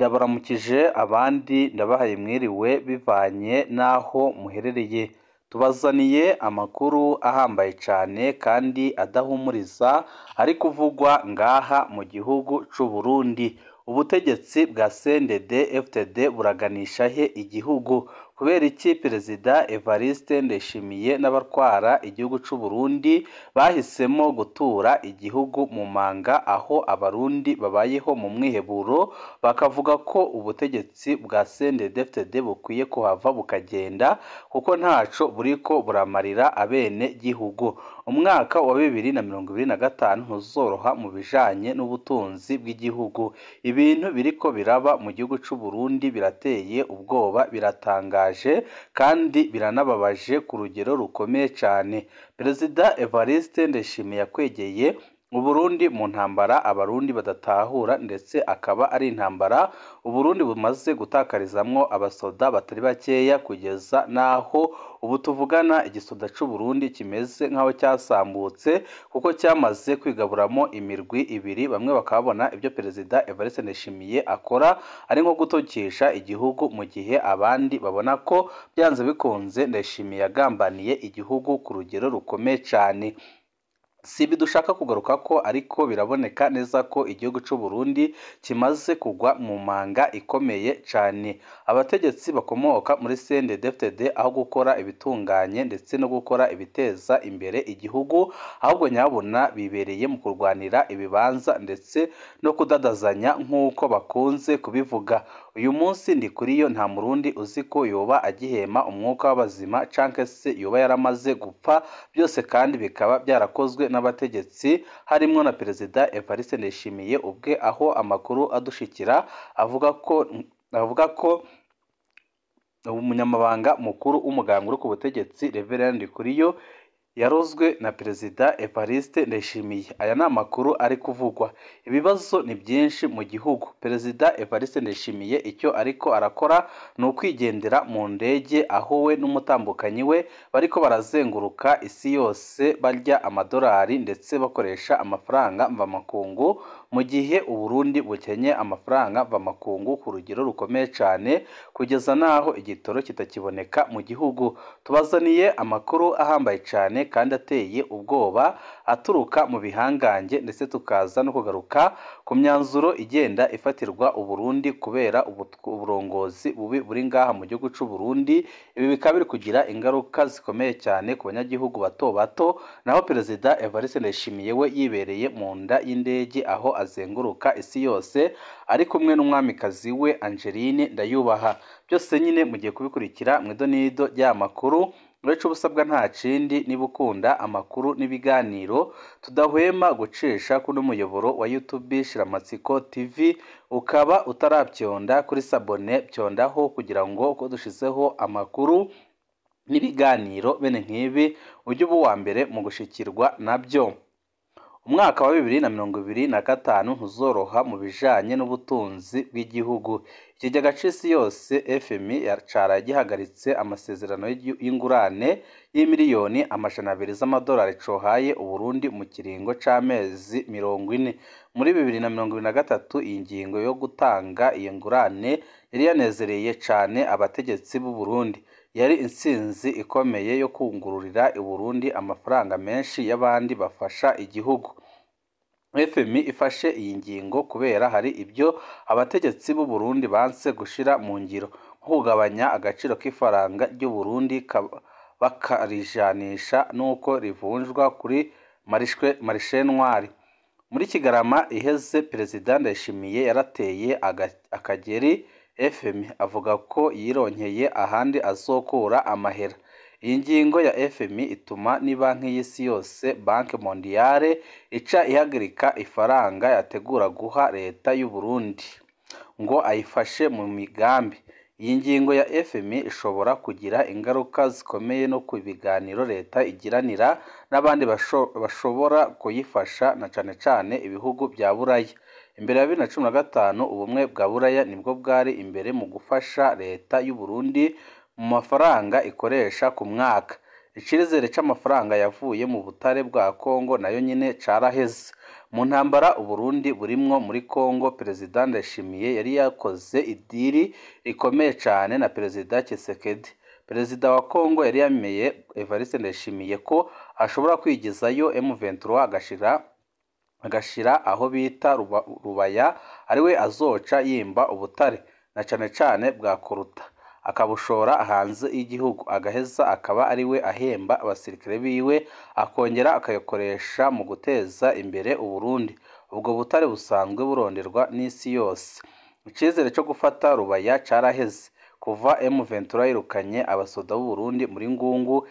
Ndabaramukije abandi ndabahaye mwiriwe bivanye n'aho muherereye. Tubazaniye amakuru ahambaye cane kandi adahumuriza ari kuvugwa ngaha mu gihugu c'u Burundi. Ubutegetsi bwa CNDD-FDD buraganisha he igihugu? Kubera iki Perezida Evariste Ndayishimiye n'abatwara igihugu c'u Burundi bahisemo gutura igihugu mu manga, aho abarundi babayeho mu mwiheburo, bakavuga ko ubutegetsi bwa CNDD-FDD bukwiye kuhava bukagenda kuko ntaco buriko buramarira abene gihugu. Umwaka wa 2025 ntuzoroha mu bijanye n'ubutunzi bw'igihugu. Ibintu biriko biraba mu gihugu c'u Burundi birateye ubwoba, biratangaje kandi biranababaje ku rugero rukomeye cane. Perezida Evariste Ndayishimiye yakwegeye Uburundi mu ntambara abarundi badatahura, ndetse akaba ari intambara Uburundi bumaze gutakarizamwo abasoda batari bakeya, kugeza n'aho ubu tuvugana igisoda c'u Burundi kimeze nk'aho cyasambutse, kuko cyamaze kwigaburamo imirwi ibiri. Bamwe bakabona ibyo Perezida Evariste Ndayishimiye akora ari nko gutokesha igihugu, mu gihe abandi babona ko byanze bikunze Ndayishimiye yagambaniye igihugu ku rugero rukomeye cane. Si ibi dushaka kugaruka ko, ariko biraboneka neza ko igihugu c'u Burundi kimaze kugwa mu manga ikomeye cane. Abategetsi bakomoka muri CNDD-FDD aho gukora ibitunganye ndetse no gukora ibiteza imbere igihugu, ahubwo nyabuna bibereye mu kurwanira ibibanza ndetse no kudadazanya nk'uko bakunze kubivuga. Uyu munsi Ndikuriyo nta murundi uzi ko yoba agihema umwuka w'abazima canke se yoba yaramaze gupfa, byose kandi bikaba byarakozwe n'abategetsi harimwo na Perezida Evariste Ndayishimiye ubwe, aho amakuru adushikira avuga ko umunyamabanga mukuru w'umugambwe uri ku butegetsi Reverend Ndikuriyo yarozwe na Perezida Evariste Ndayishimiye. Aya ni amakuru ari kuvugwa. Ibibazo ni byinshi mu gihugu. Perezida Evariste Ndayishimiye icyo ariko arakora ni ukwigendera mu ndege, aho we n'umutambukanyi we bariko barazenguruka isi yose barya amadolari ndetse bakoresha amafaranga mvamakungu, mu gihe Uburundi bukenye amafaranga mvamakungu ku rugero rukomeye cane, kugeza n'aho igitoro kitakiboneka mu gihugu. Tubazaniye amakuru ahambaye cane kandi ateye ubwoba aturuka mu bihangange, ndetse tukaza no kugaruka ku myanzuro igenda ifatirwa Uburundi kubera uburongozi bubi buri ngaha mu gihugu c'u Burundi. Ibi bikaba biri kugira ingaruka zikomeye cyane ku banyagihugu bato bato, naho Perezida Evariste Ndayishimiye we yibereye mu nda y'indege, aho azenguruka isi yose ari kumwe n'umwamikazi we Angeline Ndayubaha. Byose nyine mugiye kubikurikira mu idonido ry'aya makuru. Uretse ubusabwa nta kindi, niba ukunda amakuru n'ibiganiro tudahwema gucisha kuri muyoboro wa YouTube Shiramatsiko TV, ukaba utarabyonda kuri s'abonner, byondaho kugira ngo uko dushizeho amakuru n'ibiganiro bene nk'ibi ujye uba uwa mbere mu gushikirwa nabyo. Umwaka wa 2025 ntuzoroha mu bijanye n'ubutunzi bw'igihugu. Ikigega c'isi yose FMI caraye gihagaritse amasezerano y'ingurane y'imiliyoni 200 z'amadolari cohaye Uburundi mu kiringo c'amezi 40. Muri 2023 iyi ngingo yo gutanga iyo ngurane yari yanezereye cane abategetsi b'u Burundi. Yari intsinzi ikomeye yo kungururira Uburundi amafaranga menshi y'abandi bafasha igihugu. FMI ifashe iyi ngingo kubera hari ibyo abategetsi b'u Burundi banse gushira mu ngiro, nko kugabanya agaciro k'ifaranga ry'u Burundi bakarijanisha n'uko rivunjwa kuri marché noir. Muri Kigarama iheze Perezida Ndayishimiye yarateye akageri FMI, avuga ko yironkeye ahandi azokura amahera. Iyi ngingo ya FMI ituma ni banki y'isi yose, Banque Mondiale, ica ihagarika ifaranga yategura guha leta y'u Burundi ngo ayifashe mu migambi. Iyi ngingo ya FMI ishobora kugira ingaruka zikomeye no ku biganiro leta igiranira n'abandi bashobora kuyifasha, na cane cane ibihugu bya Buraya. Imbere ya 2015 Ubumwe bwa Buraya nibwo bwari imbere mu gufasha leta y'u Burundi mu mafaranga ikoresha ku mwaka. Icizere c'amafaranga yavuye mu butare bwa Kongo nayo nyine caraheze. Mu ntambara Uburundi burimwo muri Kongo, Perezida Ndayishimiye yari yakoze idiri rikomeye cane na Perezida Tshisekedi. Perezida wa Kongo yari yemeye Evariste Ndayishimiye ko ashobora kwigizayo M23 agashira aho bita Rubaya, ariwe azoca yimba ubutare na cane cane bwa Koruta, akabushora hanze y'igihugu, agaheza akaba ariwe ahemba abasirikare biwe, akongera akayakoresha mu guteza imbere Uburundi. Ubwo butare busanzwe buronderwa n'isi yose. Icizere co gufata Rubaya caraheze kuva M23 yirukanye abasoda b'u Burundi muri Ngungu,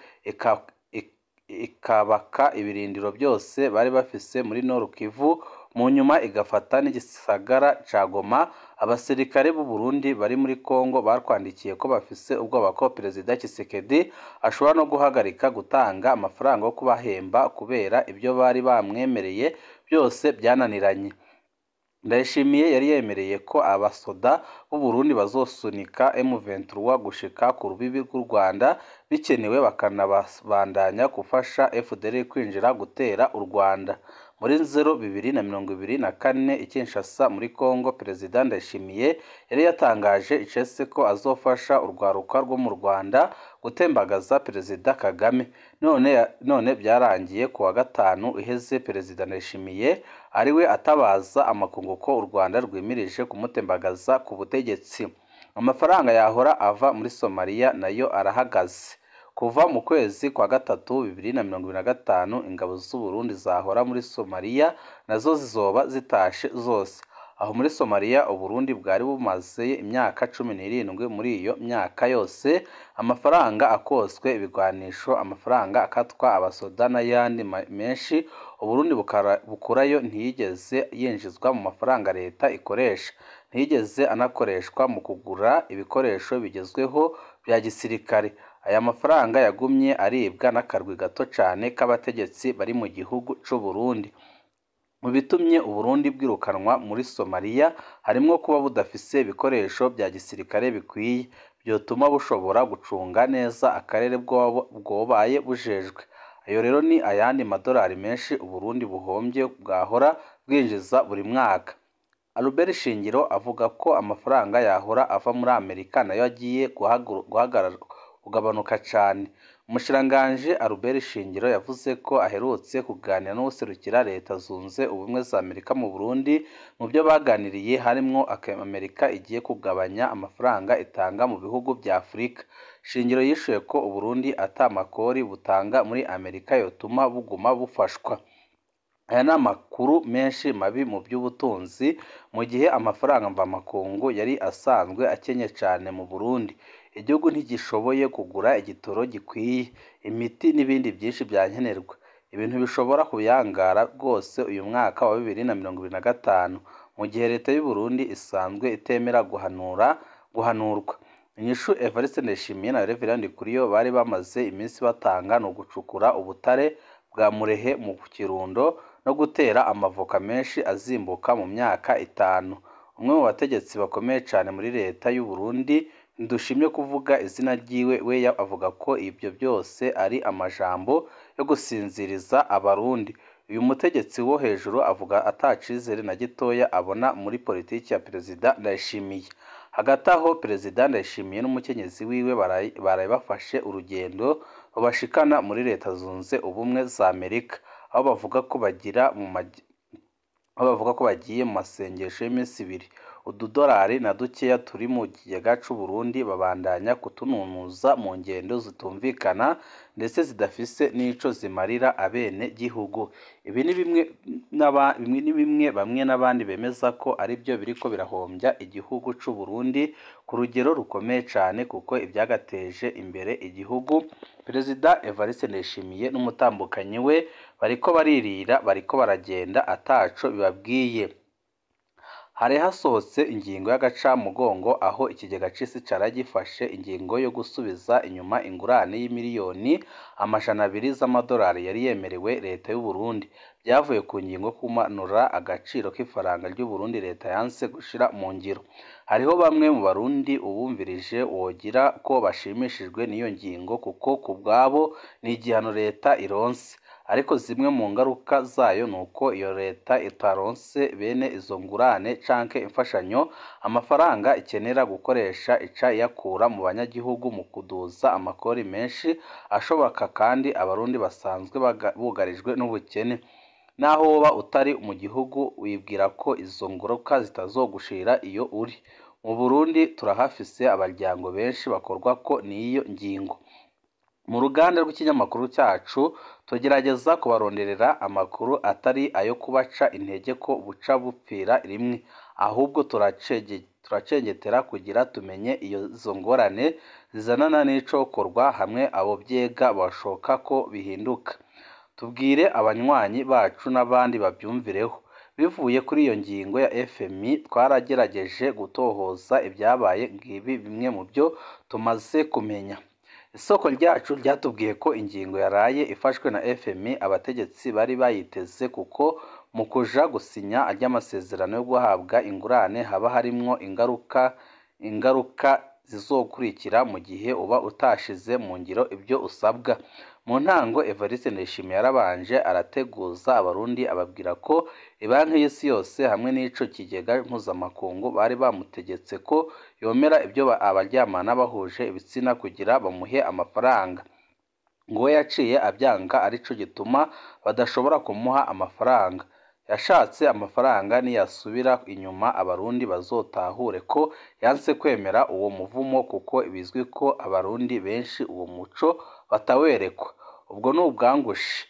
ikabaka ibirindiro byose bari bafise muri Nord Kivu, mu nyuma igafata n'igisagara ca Goma. Abasirikare b'u Burundi bari muri Kongo barwandikiye ko bafise ubwoba ko Perezida Tshisekedi ashobora no guhagarika gutanga amafaranga yo kubahemba kubera ibyo bari bamwemereye byose byananiranye. Ndayishimiye yari yemereye ko abasoda b'u Burundi bazosunika M23 gushika ku rubibi rw'u Rwanda bikenewe, bakanabandanya gufasha FDLR kwinjira gutera u Rwanda. Muri 2024 i Kinshasa muri Kongo, Perezida Ndayishimiye yari yatangaje icese ko azofasha urwaruka rwo mu Rwanda gutembagaza Perezida Kagame. None byarangiye ku wa gatanu iheze Perezida Ndayishimiye ariwe atabaza amakungu ko u Rwanda rwimirije kumutembagaza ku butegetsi. Amafaranga yahora ava muri Somalia nayo arahagaze. Kuva mu kwezi kwa gatatu 2025, ingabo z'u Burundi zahora muri Somalia nazo zizoba zitashe zose. Aho muri Somalia Uburundi bwari bumaze imyaka 17. Muri iyo myaka yose amafaranga akoswe ibigwanisho, amafaranga akatwa abasoda n'ayandi menshi Uburundi bukurayo ntiyigeze yinjizwa mu mafaranga leta ikoresha, ntiyigeze anakoreshwa mu kugura ibikoresho bigezweho bya gisirikare. Aya mafaranga yagumye aribwa n'akarwi gato cane k'abategetsi bari mu gihugu c'u Burundi. Mu bitumye Uburundi bwirukanwa muri Somalia harimwo kuba budafise ibikoresho bya gisirikare bikwiye byotuma bushobora gucunga neza akarere bwobaye bujejwe. Ayo rero ni ayandi madolari menshi Uburundi buhombye bwahora bwinjiza buri mwaka. Albert Shingiro avuga ko amafaranga yahora ava muri Amerika nayo agiye kugabanuka cane. Umushikiranganji Albert Shingiro yavuze ko aherutse kuganira n'uwuserukira Leta Zunze Ubumwe za Amerika mu Burundi. Mu byo baganiriye harimwo Amerika igiye kugabanya amafaranga itanga mu bihugu bya Afurika. Shingiro yishuye ko Uburundi ata makori butanga muri Amerika yotuma buguma bufashwa. Aya ni amakuru menshi mabi mu by'ubutunzi mu gihe amafaranga mvamakungu yari asanzwe akenye cane mu Burundi. Igihugu ntigishoboye kugura igitoro gikwiye, imiti n'ibindi byinshi byankenerwa, ibintu bishobora kuyangara rwose uyu mwaka wa 2025, mu gihe leta y'u Burundi isanzwe itemera guhanurwa. Inyishu Evariste Ndayishimiye na Reverend Ndikuriyo bari bamaze iminsi batanga ni ugucukura ubutare bwa Murehe mu Kirundo no gutera amavoka menshi azimbuka mu myaka 5. Umwe mu bategetsi bakomeye cane muri leta y'u Burundi, ntidushimye kuvuga izina ryiwe, we avuga ko ibyo byose ari amajambo yo gusinziriza Abarundi. Uyu mutegetsi wo hejuru avuga atacizere na gitoya abona muri politiki ya Perezida Ndayishimiye. Hagati aho Perezida Ndayishimiye n'umukenyezi wiwe baraye bafashe urugendo rubashikana muri Leta Zunze Ubumwe za Amerika, aho bavuga ko bagiye mu masengesho y'iminsi 2. Ududolari na dukeya turi mu kigega c'u Burundi babandanya kutununuza mu ngendo zitumvikana ndetse zidafise n'ico zimarira abene gihugu. Ibi ni bimwe bamwe n'abandi bemeza ko ari byo biriko birahombya igihugu c'u Burundi ku rugero rukomeye cane, kuko ibyagateje imbere igihugu Perezida Evariste Ndayishimiye n'umutambukanyi we bariko baririra, bariko baragenda ataco bibabwiye. Hari hasohotse ingingo y'agacamugongo aho ikigega c'isi caraye gifashe ingingo yo gusubiza inyuma ingurane y'imiliyoni 200 z'amadolari yari yemerewe leta y'u Burundi. Byavuye ku ngingo kumanura agaciro k'ifaranga ry'u Burundi leta yanse gushira mu ngiro. Hariho bamwe mu Barundi ubumvirije wogira ko bashimishijwe n'iyo ngingo kuko ku bwabo ni igihano leta ironse. Ariko zimwe mu ngaruka zayo nuko iyo leta itaronse bene izo ngurane canke imfashanyo, amafaranga ikenera gukoresha ica iyakura mu banyagihugu mu kuduza amakori menshi ashoboka kandi Abarundi basanzwe bugarijwe n'ubukene. Naho woba utari mu gihugu wibwira ko izo ngaruka zitazogushira iyo uri. Mu Burundi turahafise abaryango benshi bakorwako n'iyo ngingo. Mu ruganda rw'ikinyamakuru cyacu tugerageza kubaronderera amakuru atari ayo kubaca intege ko buca bupfira rimwe, ahubwo turacengetera kugira tumenye izo ngorane zizanana n'icokorwa hamwe abo vyega bashoka ko bihinduka. Tubwire abanywanyi bacu n'abandi bavyumvireho. Bivuye kuri iyo ngingo ya FMI twaragerageje gutohoza ibyabaye, ngibi bimwe mu byo tumaze kumenya. Isoko ryacu ryatubwiye ko ingingo yaraye ifashwe na FMI abategetsi bari bayiteze kuko mu kuja gusinya ary'amasezerano yo guhabwa ingurane haba harimwo ingaruka zizokurikira mu gihe uba utashize mu ngiro ibyo usabwa. Mu ntango Evariste Ndayishimiye yarabanje arateguza Abarundi ababwira ko Ibanki y'Isi Yose hamwe n'ico kigega mpuzamakungu bari bamutegetse ko yomera ibyo abaryamana bahuje ibitsina kugira bamuhe amafaranga. Ngo we yaciye abyanga arico gituma badashobora kumuha amafaranga. Yashatse amafaranga niyasubira inyuma Abarundi bazotahure ko yanse kwemera uwo muvumo kuko bizwi ko Abarundi benshi uwo muco batawerekwa. Ubwo ni ubwangushi.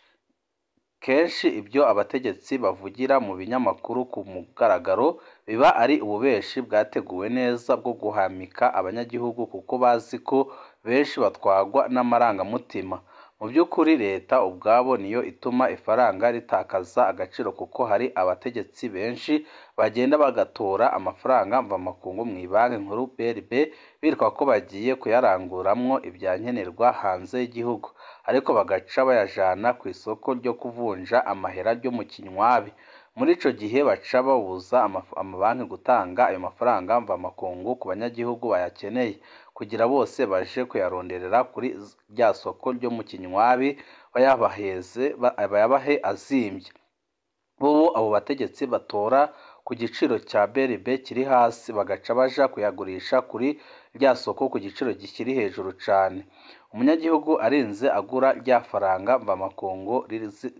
Kenshi ibyo abategetsi bavugira mu binyamakuru ku mugaragaro biba ari ububeshi bwateguwe neza bwo guhamika abanyagihugu kuko bazi ko benshi batwagwa n'amarangamutima. Mu by'ukuri leta ubwabo niyo ituma ifaranga ritakaza agaciro kuko hari abategetsi benshi bagenda bagatora amafaranga mvamakungu mu Ibanki Nkuru BRB bitwa ko bagiye kuyaranguramwo ibyankenerwa hanze y'igihugu, ariko bagaca bayajana ku isoko ryo kuvunja amahera ryo mu Kinywabi. Muri ico gihe baca babuza amabanki gutanga ayo mafaranga mvamakungu ku banyagihugu bayakeneye kugira bose baje kuyaronderera kuri rya soko ryo mu Kinywabi bayabahe azimvye. Bobo abo bategetsi batora ku giciro cya BRB kiri hasi bagaca baja kuyagurisha kuri rya soko ku giciro kiri hejuru cane. Umunyagihugu arinze agura rya faranga mvamakungu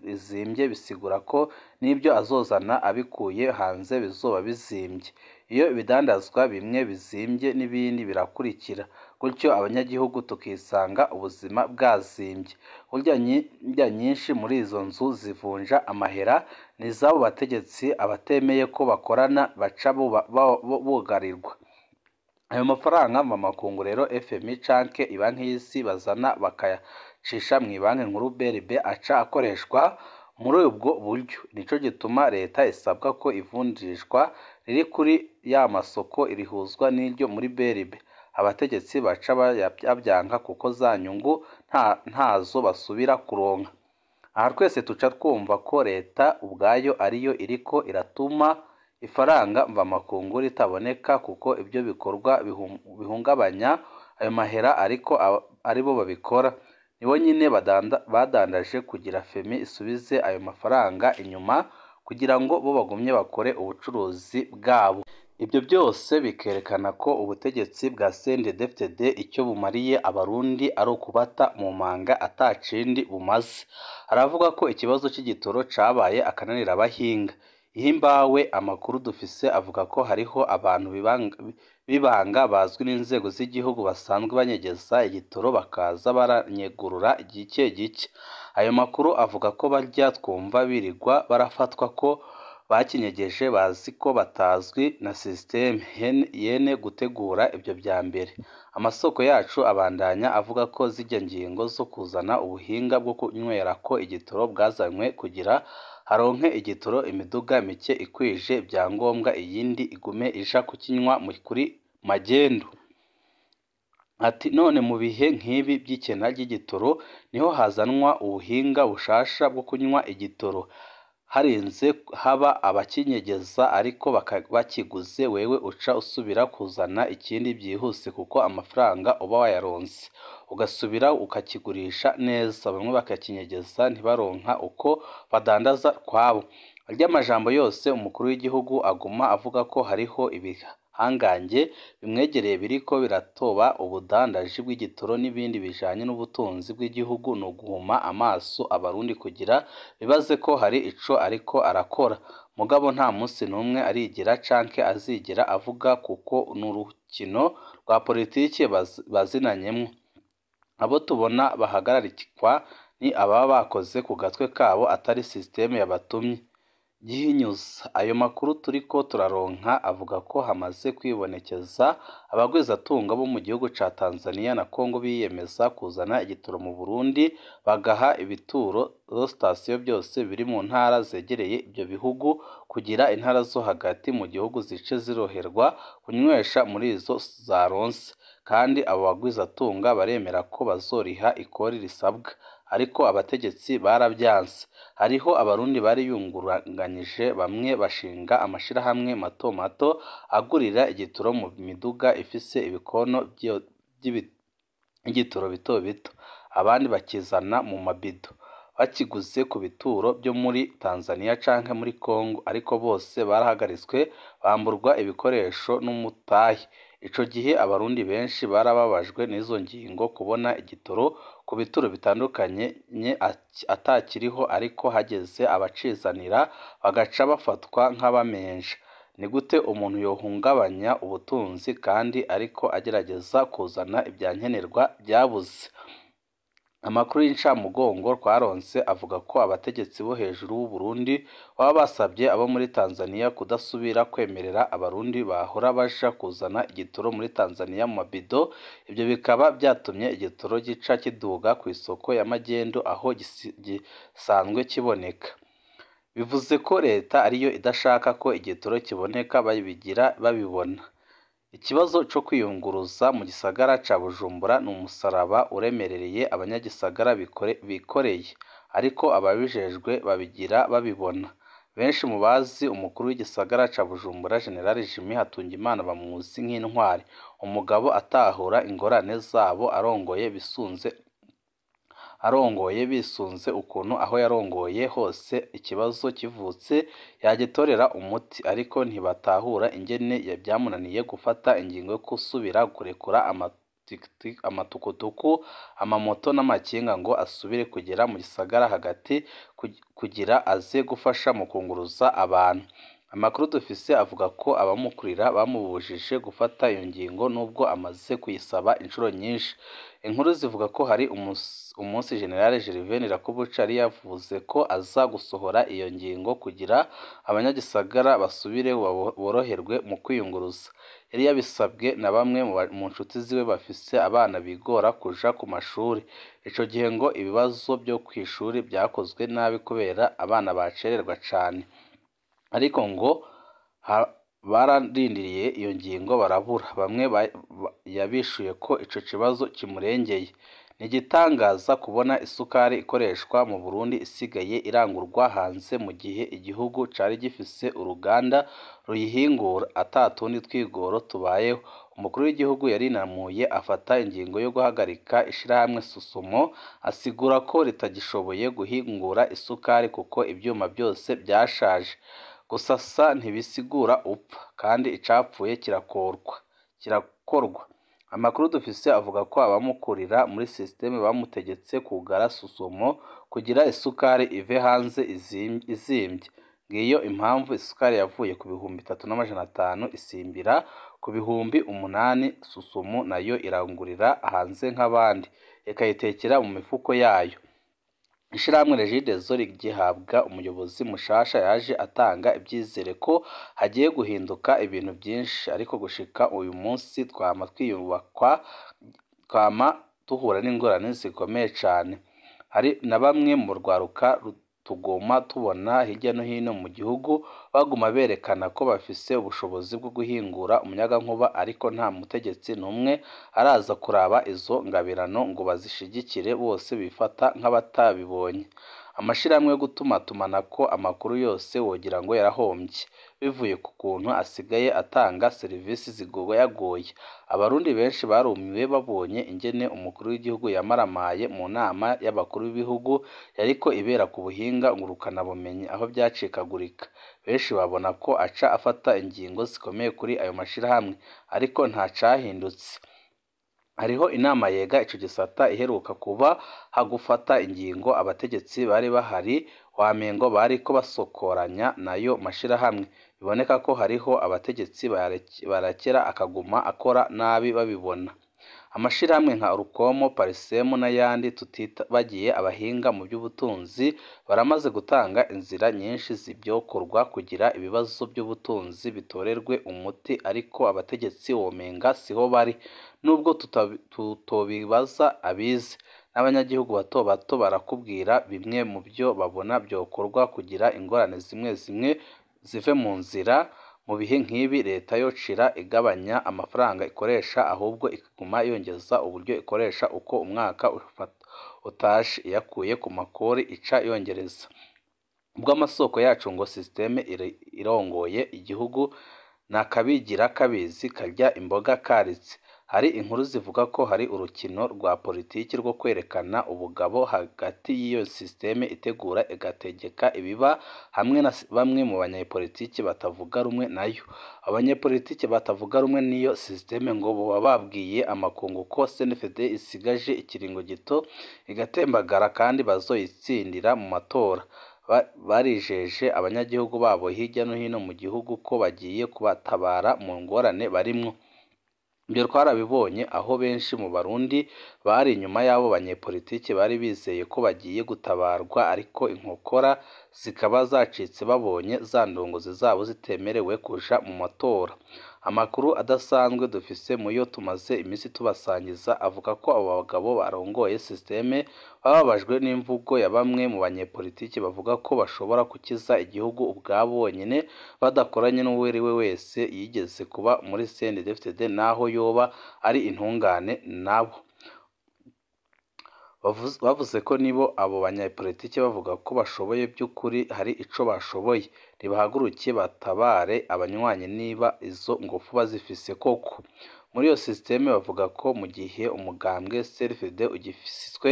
rizimbye bisigura ko n'ibyo azozana abikuye hanze bizoba bizimbye. Iyo ibidandazwa bimwe bizimbye n'ibindi birakurikira, gutyo abanyagihugu tukisanga ubuzima bwazimbye. Burya nyinshi muri izo nzu zivunja amahera ni iz'abo bategetsi, abatemeye ko bakorana baca bugarirwa. Ayo mafaranga mvamakungu rero FMI canke Ibanki y'Isi bazana bakayacisha mu Ibanki Nkuru BRB aca akoreshwa muri ubwo buryo. Nico gituma leta isabwa ko ivunjishwa riri kuri ya masoko rihuzwa n'iryo muri BRB. Abategetsi baca bayabyanka kuko za nyungu ntazo basubira kuronka. Aha twese tuca twumva ko leta ubwayo ariyo iriko iratuma ifaranga mvamakungu ritaboneka kuko ibyo bikorwa bihungabanya ayo mahera ariko aribo babikora. Nibo nyine badandaje kugira FMI isubize ayo mafaranga inyuma kugira ngo bo bagumye bakore ubucuruzi bwabo. Ibyo byose bikerekana ko ubutegetsi bwa CNDD-FDD icyo bumariye Abarundi ari ukubata mu manga atacindi bumaze. Aravuga ko ikibazo c'igitoro cabaye akananira abahinga. Ihimbawe amakuru dufise avuga ko hariho abantu bibanga bazwi n'inzego z'igihugu basanzwe banyegeza igitoro bakaza baranyegurura gike gike. Ayo makuru avuga ko barya twumva birirwa barafatwa ko bakinyegeje bazi ko batazwi na systeme yene gutegura ivyo vya mbere. Amasoko yacu abandanya avuga ko zirya ngingo zo kuzana ubuhinga bwo kunywerako igitoro bwazanywe kugira haronke igitoro imiduga mike ikwije ivyangombwa, iyindi igume ija kukinywa kuri magendu. Ati none mu bihe nk'ibi vy'ikena ry'igitoro niho hazanwa ubuhinga bushasha bwo kunywa igitoro, harinze haba abakinyegeza ariko bakiguze, wewe uca usubira kuzana ikindi vyihuse kuko amafaranga uba wayaronse, ugasubira ukakigurisha neza, bamwe bakakinyegeza ntibaronka uko badandaza kwabo. Arya majambo yose umukuru w'igihugu aguma avuga ko hariho ibihangange bimwegereye biriko biratoba ubudandaji bw'igitoro n'ibindi bijanye n'ubutunzi bw'igihugu, ni uguhuma amaso abarundi kugira bibaze ko hari ico ariko arakora. Mugabo nta musi n'umwe arigera canke azigera avuga kuko n'urukino rwa politike bazinanyemwo. Abo tubona bahagarikwa ni ababa bakoze ku gatwe kabo atari systeme yabatumye. Gihinyuza ayo makuru turiko turaronka avuga ko hamaze kwibonekeza abagwizatunga bo mu gihugu ca Tanzania na Congo biyemeza kuzana igitoro mu Burundi, bagaha ibituro sitasiyo byose biri mu ntara zegereye ivyo bihugu kugira intara zo hagati mu gihugu zice ziroherwa kunywesha muri izo zaronse. Kandi abo bagwizatunga baremera ko bazoriha ikori risabwa, ariko abategetsi baravyanse. Hariho abarundi bari yunguranganyije, bamwe bashinga amashirahamwe mato mato agurira igitoro mu miduga ifise ibikono vy'igitoro bito bito, abandi bakizana mu mabido bakiguze ku bituro vyo muri Tanzania canke muri Congo, ariko bose barahagaritswe bamburwa ibikoresho n'umutahe. Ico gihe abarundi benshi barababajwe n'izo ngingo, kubona igitoro ku bituro bitandukanye atakiriho, ariko hageze abacizanira bagaca bafatwa nk'abamenja. Ni gute umuntu yohungabanya ubutunzi kandi ariko agerageza kuzana ivyankenerwa vyabuze? Amakuru y'incamugongo twaronse avuga ko abategetsi bo hejuru b'u Burundi baba basabye abo muri Tanzania kudasubira kwemerera abarundi bahora baja kuzana igitoro muri Tanzania mu mabido. Ivyo bikaba vyatumye igitoro gica kiduga kw'isoko ya magendu aho gisanzwe kiboneka. Bivuze ko leta ariyo idashaka ko igitoro kiboneka, babigira babibona. Ikibazo co kwiyunguruza mu gisagara ca Bujumbura ni umusaraba uremerereye abanyagisagara bikoreye, ariko ababijejwe babigira babibona. Benshi mu bazi umukuru w'igisagara ca Bujumbura General Jimmy Hatungimana bamuzi nk'intwari, umugabo atahura ingorane zabo, arongoye bisunze ukuntu aho yarongoye hose ikibazo kivutse yagitorera umuti, ariko ntibatahura ingene vyamunaniye gufata ingingo yo gusubira kurekura amatukutuku, amamoto n'amakinga ngo asubire kugera mu gisagara hagati kugira aze gufasha mu kunguruza abantu. Amakuru dufise avuga ko abamukurira bamubujije gufata iyo ngingo nubwo amaze kuyisaba inshuro nyinshi. Inkuru zivuga ko hari umunsi General Gervais Ndirakobuca yari yavuze ko aza gusohora iyo ngingo kugira abanyagisagara basubire boroherwe mu kwiyunguruza. Yari yabisabwe na bamwe mu nshuti ziwe bafise abana bigora kuja ku mashuri. Ico gihe ngo ibibazo vyo kw'ishuri vyakozwe nabi kubera abana bacererwa cane. Ariko ngo bararindiriye iyo ngingo barabura. Bamwe yabishuye ko ico kibazo kimurengeye. Ni igitangaza kubona isukari ikoreshwa mu Burundi isigaye irangurwa hanze mu gihe igihugu cari gifise uruganda ruyihingura ata tundi twigoro tubayeho. Umukuru w'igihugu yarinamuye afata ingingo yo guhagarika ishirahamwe Susumo, asigura ko ritagishoboye guhingura isukari kuko ivyuma byose vyashaje. Gusasa ntibisigura upfa, kandi icapfuye kirakorwa. Amakuru dufise avuga ko abamukurira muri systeme bamutegetse kugara Susumo kugira isukari ive hanze izimvye. Ngiyo impamvu isukari yavuye ku 3500 isimbira ku 8000. Susumo nayo irangurira hanze nk'abandi, ikayitekera mu mifuko yayo. Ishirahamwe Regideso rigihabwa umuyobozi mushasha yaje atanga ivyizere ko hagiye guhinduka ibintu vyinshi, ariko gushika uyu munsi twama twiyubakwa, twama duhura n'ingorane zikomeye cane. Hari na bamwe mu rwaruka tuguma tubona hirya no hino mu gihugu baguma berekana ko bafise ubushobozi bwo guhingura umuyagankuba, ariko nta mutegetsi n'umwe araza kuraba izo ngabirano ngo bazishigikire, bose bifata nk'abatabibonye. Amashirahamwe yo gutumatumanako amakuru yose wogira ngo yarahomvye, bivuye ku kuntu asigaye atanga serivisi zigoyagoye. Abarundi benshi barumiwe babonye ingene umukuru w'igihugu yamaramaye mu nama y'abakuru b'ibihugu yariko ibera ku buhinga ngurukanabumenyi, aho vyacikagurika. Benshi babona ko aca afata ingingo zikomeye kuri ayo mashirahamwe, ariko nta cahindutse. Hariho inama yega ico gisata iheruka kuba hagufata ingingo, abategetsi bari bahari wamengo bariko basokoranya nayo mashirahamwe. Biboneka ko hariho abategetsi barekera akaguma akora nabi babibona. Amashirahamwe nka Urukomo, Parisemu n'ayandi tutibagiye abahinga mu by'ubutunzi baramaze gutanga inzira nyinshi z'ivyokorwa kugira ibibazo by'ubutunzi bitorerwe umuti, ariko abategetsi womenga siho bari. Nubwo tutobibaza abize, n'abanyagihugu bato bato barakubwira bimwe mu byo babona vyokorwa kugira ingorane zimwe zimwe zive mu nzira. Mu bihe nk'ibi leta yocira igabanya amafaranga ikoresha, ahubwo ikaguma yongeza uburyo ikoresha uko umwaka utashe, iyakuye ku makori ica yongereza. Ubwo amasoko yacu ngo systeme irongoye igihugu nakabigira kabizi karya imboga karitse. Hari inkuru zivuga ko hari urukino rwa politiki rwo kwerekana ubugabo hagati y'iyo systeme itegura igategeka ibiba hamwe na bamwe mu banyepolitiki batavuga rumwe nayo. Abanyepolitiki batavuga rumwe n'iyo systeme ngo boba babwiye amakungu ko CNDD isigaje ikiringo gito igatembagara kandi bazoyitsindira mu matora. Barijeje abanyagihugu babo hirya no hino mu gihugu ko bagiye kubatabara mu ngorane barimwo. Ibyo twarabibonye aho benshi mu Barundi bari inyuma y'abo banyepolitiki bari bizeye ko bagiye gutabarwa, ariko inkokora zikaba zacitse babonye za ndongozi zabo zitemerewe kuja mu matora. Amakuru adasanzwe dufise muyo tumaze imisi tubasangiza avuga ko abo bagabo barongoye systeme bababajwe n'imvugo ya bamwe mu banyepolitiki bavuga ko bashobora gukiza igihugu ubwabo bonyene badakoranye n'uwariwe wese yigeze kuba muri CNDD-FDD naho yoba ari intungane nabo. Bavuze ko nibo abo banyepolitiki bavuga ko bashoboye by'ukuri hari ico bashoboye, nibahaguruke batabare abanywanyi niba izo ngufu bazifise koko. Muri iyo systeme bavuga ko mu gihe umugambwe CNDD ugifiswe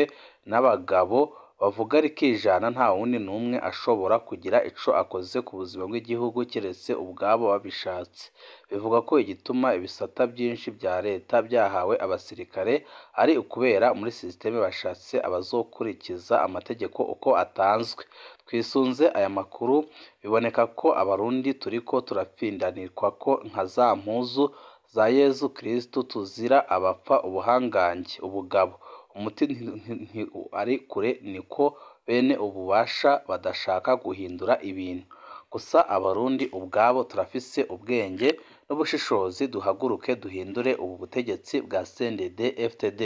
n'abagabo bavuga rikijana, nta wundi n'umwe ashobora kugira ico akoze ku buzima bw'igihugu keretse ubwabo babishatse. Bivuga ko igituma ibisata byinshi vya leta vyahawe abasirikare ari ukubera muri systeme bashatse abazokurikiza amategeko uko atanzwe. Twisunze aya makuru biboneka ko Abarundi turiko turapfindanirwa ko nka za mpuzu za Yezu Kristu tuzira abapfa ubuhangange, ubugabo. Umuti ari kure niko bene ububasha badashaka guhindura ibintu. Gusa Abarundi ubwabo turafise ubwenge n'ubushishozi, duhaguruke duhindure ubu butegetsi bwa CNDD-FDD.